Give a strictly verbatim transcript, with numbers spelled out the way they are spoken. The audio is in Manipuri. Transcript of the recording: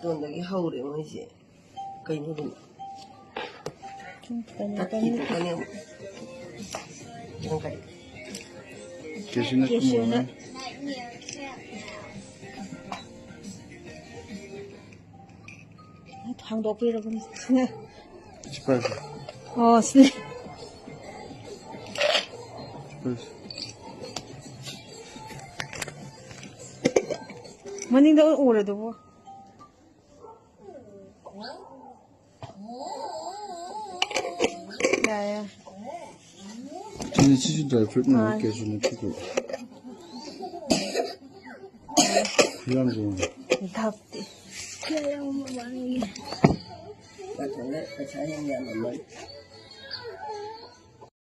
ꯌꯣꯟꯕꯒꯤ ꯍꯧꯔꯦ ꯃꯣꯏꯁꯦ꯫ ꯀꯩꯅꯣ ꯑꯗꯨꯝ ꯁꯨꯝ ꯀꯩꯅꯣ ꯇꯠꯈꯤꯗꯣꯏꯅꯦ ꯑꯃꯨꯛ꯫ ꯅꯪ ꯀꯔꯤ? ꯀꯦꯁꯤꯅꯠ ꯀꯨꯝꯕ꯫ ꯀꯦꯁꯤꯅꯠ꯫ ꯍꯥꯡꯗꯣꯛꯄꯤꯔꯕꯅꯤ꯫ ꯁꯤ ꯄꯥꯏꯁꯦ꯫ ꯑꯣ, ꯁꯤꯅꯦ꯫ ꯁꯤ ꯄꯥꯏꯁꯦ꯫ ꯃꯅꯤꯡꯗ ꯎꯔꯗꯨꯕꯨ꯫ ꯌꯥꯏꯌꯦ꯫ ꯁꯤꯅ ꯁꯤꯁꯨ ꯗ꯭ꯔꯥꯏ ꯐ꯭ꯔꯨꯏꯠ ꯃꯥꯜꯂꯦ ꯑꯥ꯫ ꯀꯦꯁꯤꯅꯠ ꯁꯤꯁꯨ꯫ ꯌꯥꯝ ꯌꯣꯟꯕ꯫ ꯙꯞꯇꯤ꯫ ꯄꯩꯁꯥ ꯌꯥꯝ ꯌꯥꯝꯃꯝꯃꯅꯤ꯫